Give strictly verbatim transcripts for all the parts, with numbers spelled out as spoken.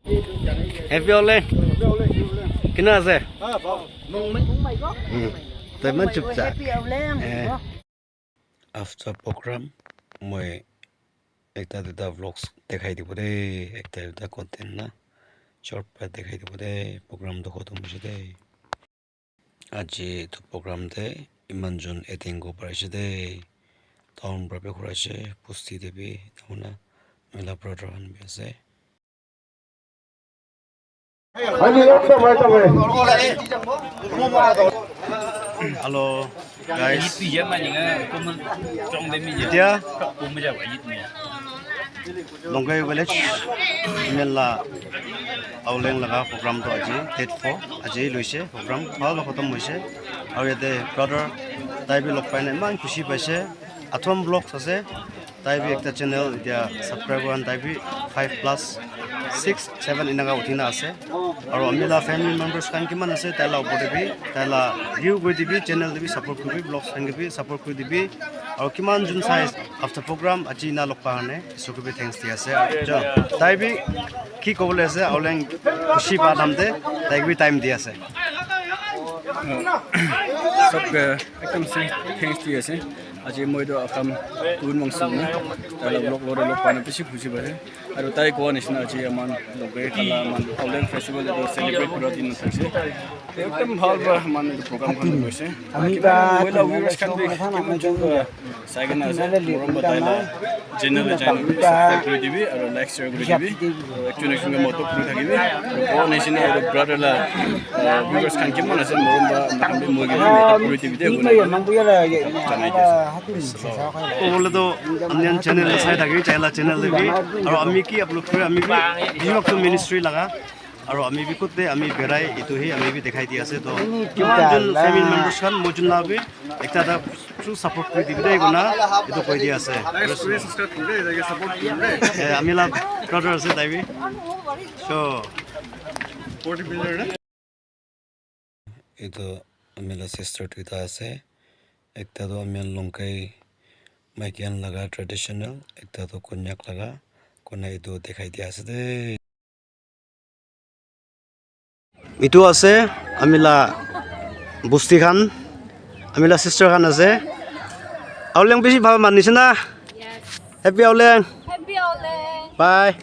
Happy Aoleng. Kina ase? Hmm. Taiman chupcha. Eh. After program, moi ekta duita vlogs dekhai dibo de, ekta duita content na short para dekhai dibo de, program to khotom hoise de. Aji etu program te iman jon attend kori parise de, town para bi khora ase, bosti te bi, ena hoina mela brother khan bi ase. Hello guys. Etia Longkai village mela Aoleng laga program to aji date four aji loise program bhal para khotom hoise aru yate brother tai bi log pai na eman khushi paise Athom vlogs ase tai bi ekta channel etia subscriber khan tai bi five plus six seven enaka uthi na ase aru ami la family members khan kiman ase tai la opor te bi tai la view kuri dibi channel te bi support kuri vlogs khan ke bi support kuri dibi aru kiman jun sai after program aji na log pa karne Isuke bi thanks di ase. Aru tai bi ki kobole ase, Aoleng khushi pa nam te tai bi time di ase. Sob ke ekdam se thanks di ase. Aji moi to akam kun mangsu na. Tala vlog lore log pana bishi khushi paise. Aru tai koa nishina aji aman log tala aman Aoleng festival to celebrate kura din thakse. Ekdam bhal para manu etu program khan loise. Ami ba moi la viewers khan bi kiman jon para sai kena ase. Morom ba tai la channel te jai na subscribe kuri dibi aru like share kuri dibi. Aru ekjon ekjon ke motto kuri thakibi. Aru bo nishina aru brother la viewers khan kiman ase morom ba morom bi moi ke motto kuri dibi de. Janai di ase. Kobole to ami khan channel te sai thaki chai la channel te bi aru ami ki upload kore ami bi Bhima Bhakta Ministry laga Aru ami bi kot te ami berai etu he ami bi dekhai di ase to kiman jon family members khan moi jon la bi ekta ta true support kuri dibi dei kona etu koi di ase. Eh, ami la brother ase tai bi. So etu ami la sister duita ase. Ekta toh ami khan Longkai maiki khan laga traditional, ekta toh Konyak laga, kona etu dikhai di ase de. Etu ase ami la bosti khan, ami la sister khan ase. Aoleng bishi bhal manise na? Yes. Happy Aoleng. Happy Aoleng. Bye.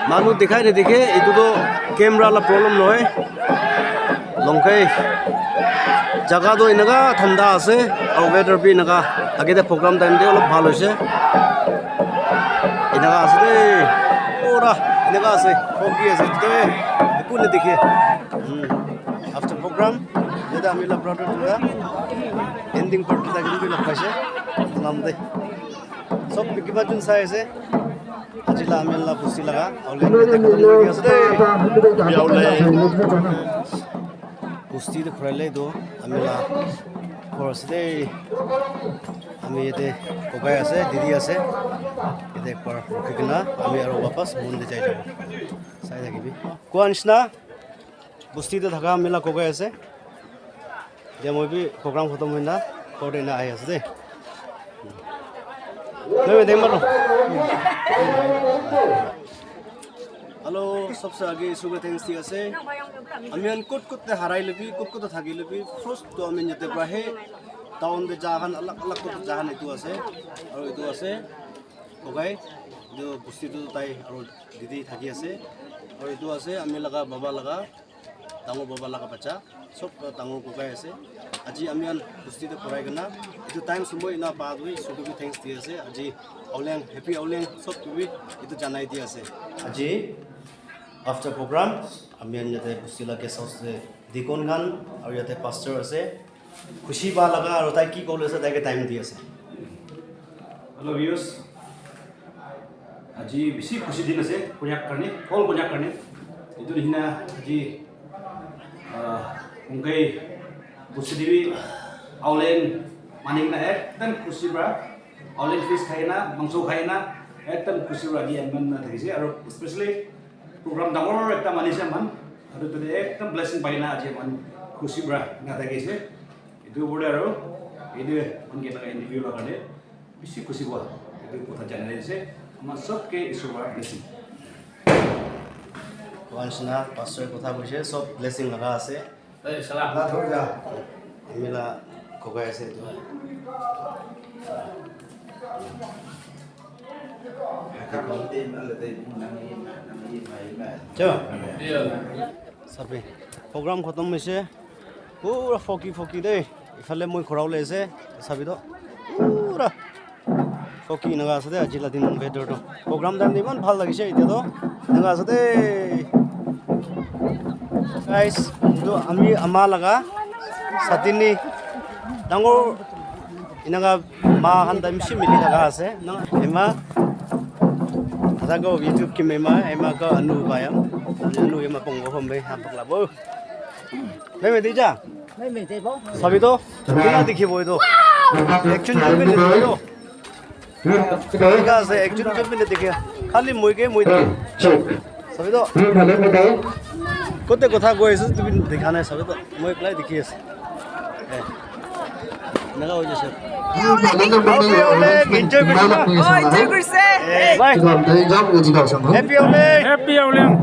Manu dikhai nidikhe, etu toh camera la problem nohoi. Longkai jaga toh eneka thanda ase, aru weather bi eneka, age te program time te olop bhal hoise. Eneka ase de, pura eneka ase, foggy ase, etu te eku nidikhe. Hmm. After program, yate ami la brother duita ending party thaki bi log paise, salam de. Sob kiba jun sai ase. Aji la ami la bosti laga Aoleng yate khatam kuri ase de. Happy Aoleng. Bosti te khurai le tu ami la ghor ase de. Ami yate kokai ase, didi ase. Yate ekbar rukhi kena ami aru wapas mon te jai jabo. Sai thakibi. Koa nishina? Bosti te thaka ami la kokai ase. Dia moi bi program khotom hoina ghor te ena ahi ase de. Noi, noi, deng maro. Hello, sabse aage Isu ka thanks di ase. Ami khan kot kot te harai lebi, kot kot te thaki lebi, first to ami yate pra he town te ja khan alag alag kot te ja khan etu ase. Aru etu ase kokai, etu bosti tu tai aru didi thaki ase. Aru etu ase ami laga baba laga Dangor baba laga bacha, sob dangor kokai ase. Aji ami khan bosti te korai kena, etu time sumoi ena pa tu sob ke bi thanks di ase. Aji Aoleng, happy Aoleng, sob ke bi etu janai di ase. Aji after program, ami khan yate bosti la guest house te deacon khan aru yate pastor ase. Khushi pa laga aru tai ki kobole ase, tai ke time di ase. Hello viewers, aji bishi khushi din ase Konyak karne, all Konyak karne. Etu nishina aji, ah, Mungkai Busidibi Aoleng mani kena ekdam khushi pra Aoleng fish khai na, mangso khai na, ekdam khushi pra aji eman na thakise. Aru especially program dangor ekta mani se man, aru tate ekdam blessing pai na aji man khushi pra na thakise. Etu opor te aru, etu, etu interview la karne bishi khushi pa etu kotha janai ase. Ama sob ke Isor para blessing. Koa nishina pastor kotha koise, sob blessing laga ase. Hey, salam. La thor ja. Ami la kokai ase etu. Cho. Sabi. Program khatam hoise. Pura foggy foggy de. Ifale moi khora ulai ase. Sabi to. Pura foggy enaga ase de aji la din weather to. Program time de iman bhal lagise etia to. Enaga ase de. Guys, etu ami ama laga satini dangor enaga ma khan time bishi mili thaka ase. Na ema thaka YouTube ke mema ema ka anu bayam. Anu ema pongo hombe hapak labo. Meme dija. Meme debo. Sabi to? Kina dikhibo etu? Action jump in dikhibo etu? Kina ase, action jump in dikhe. Khali moi ke moi dikhe. Sabi to? Kote kotha koi ase, tumi dikha nai, sabi to? Moi ekla dikhi ase. Eh. Eneka hoi jaise. Enjoy korise na? Oh, enjoy korise. Eh, bye. Happy Aoleng. Happy Aoleng.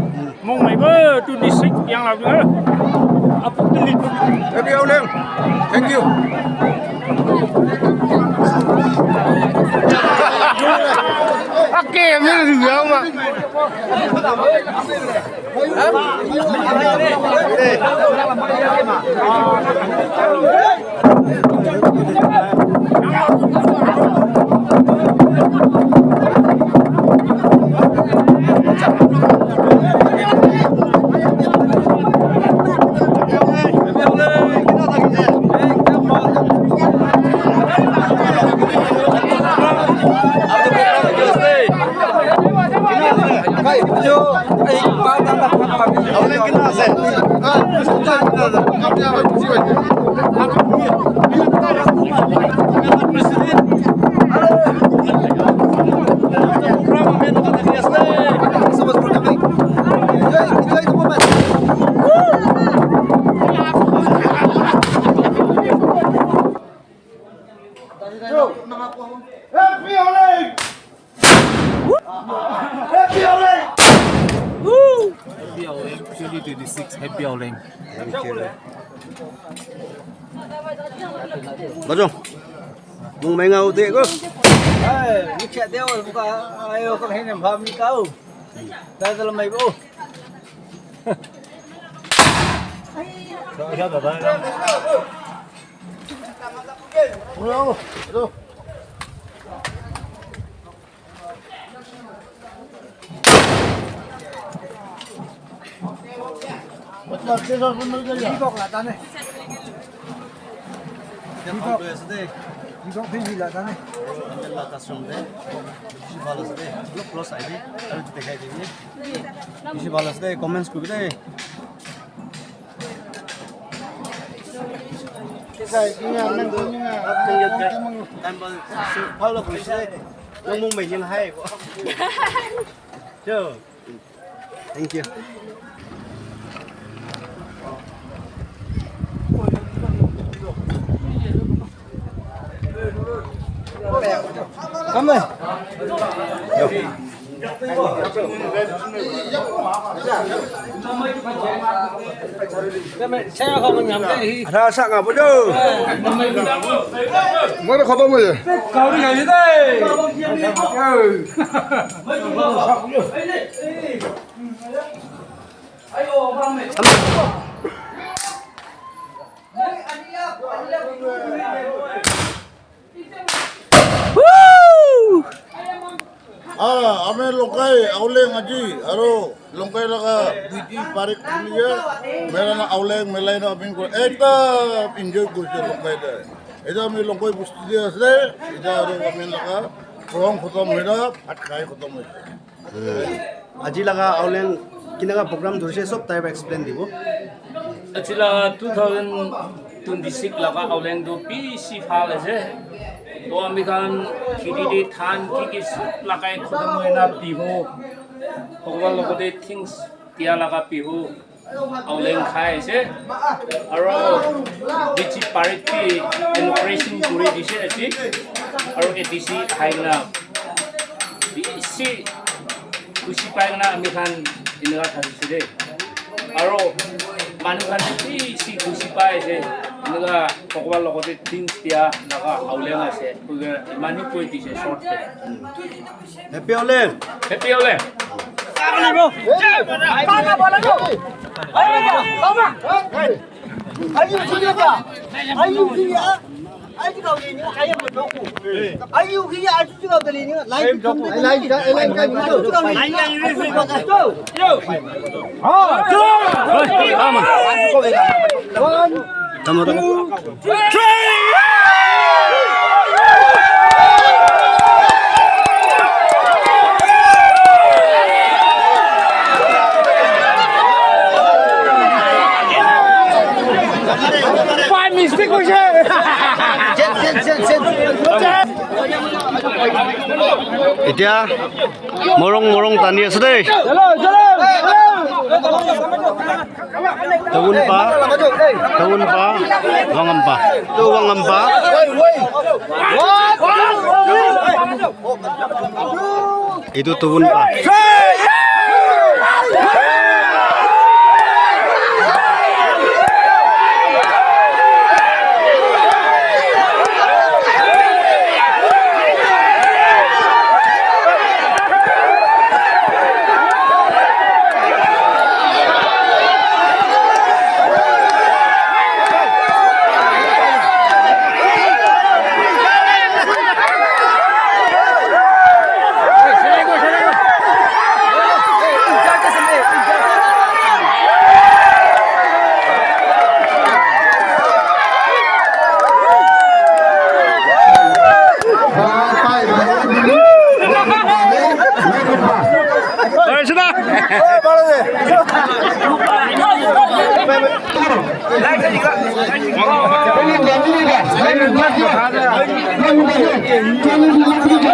Mong mai ba tu district yang la. Apuk tu li. Happy Aoleng. Thank you. Ake, mi yang ma. Happy Aoleng! Happy Aoleng! Happy Aoleng! Twenty twenty-six, Happy Aoleng. Thank you. Bajong. Mung mai ngau te ko. Ai, mi cha deo ko ka, ayo ko hene bha mi kau. Dai dal mai bo. Sa ya da da. Bravo. Bravo. Peacock la ta ne. Peacock. Peacock phi la ta ne. Peacock la ta sum de. Bishi bhal ase de. Olop close ahi de. Aru dekhai dibi. Bishi bhal ase de. Comments kuribi de. Time bhal. Bhal lagise. Mong mong mai jin hai ko. Cho. Thank you. Come on. Yo. Ada sak ngapa tu? Mana khatam aja? Kau ni kau ni deh. Ayo, bang. Woo! Ah, ami Longkai Aoleng aji aro Longkai laga B T Parik kuniya mela na Aoleng mela na ami ko ekta enjoy kurse Longkai de. Eta ami Longkai bosti de ase, eta aro ami laga program khotom hoina bhat khai khotom hoise. Aji laga Aoleng kinaka program dhurise sob tai para explain dibo. Aji laga two thousand twenty-six laga Aoleng tu bishi bhal ase. To ami khan kheti te dhan ki ki sob lagai khotom hoina bihu. Bhagwan logote things dia laga bihu. Aoleng khai ase. Aro B T Parik bi inauguration kuri dise ase. Aro A D C khai na bishi khushi pai na ami khan eneka thakise de. Aro manu khan bishi khushi pai ase. Eneka Bhagwan logote things dia laga Aoleng ase. Koi kena imani koi dise short te. Happy Aoleng. Happy Aoleng. One, two, three. By mistake hoise. Etiya morung, morung tani ase dei. Tawun pa, tawun pa, wangam pa. Tu wangam pa. Etu tawun pa.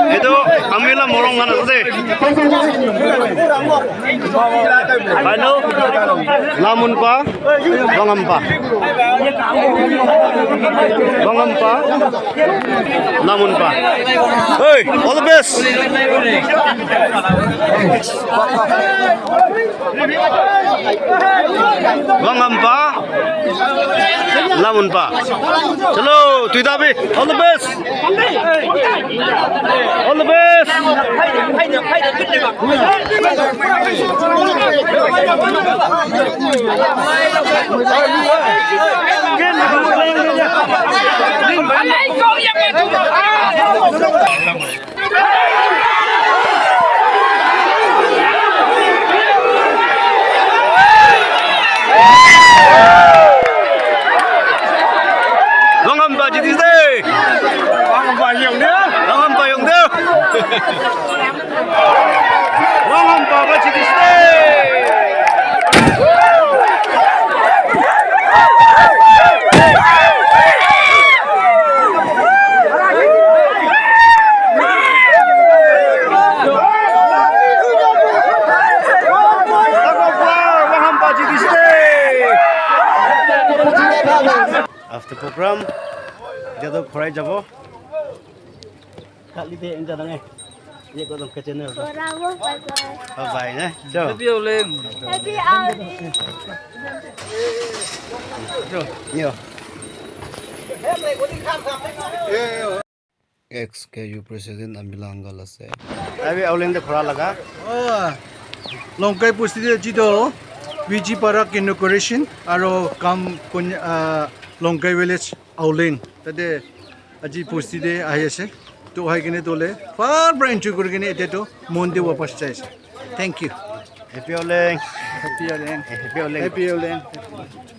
Etu ami la morung khan ase. Hello. Lamun pa, wangam pa. Wangam pa, lamun pa. Hey, all the best. Wangam pa, lamun pa. Chalo, tuita bi, all the best. All the best. Wangam pa jitise. Wangam pa yong de. Wangam pa yong de. Wangam pa ba jitise. After program, dia tu khurai jabo. Kali te enjoy dangai. Ye ko dong kachene. Bravo, bye bye. Bye bye, ne? Jo. Happy Aoleng. Happy Aoleng. Jo, yo. Ex K U President Amila Uncle ase. Abi Aoleng te khora laga. Oh, Longkai Pusti de jito, B G Parak inauguration, aro kam kun, ah, Longkai Village. Aoleng. Tate aji bosti te ahi ase. To ahai kene to le far pra enjoy kuri kene ete to mon te wapas jai ase. Thank you. Happy Aoleng. Happy Aoleng. Eh, happy Aoleng. Happy Aoleng.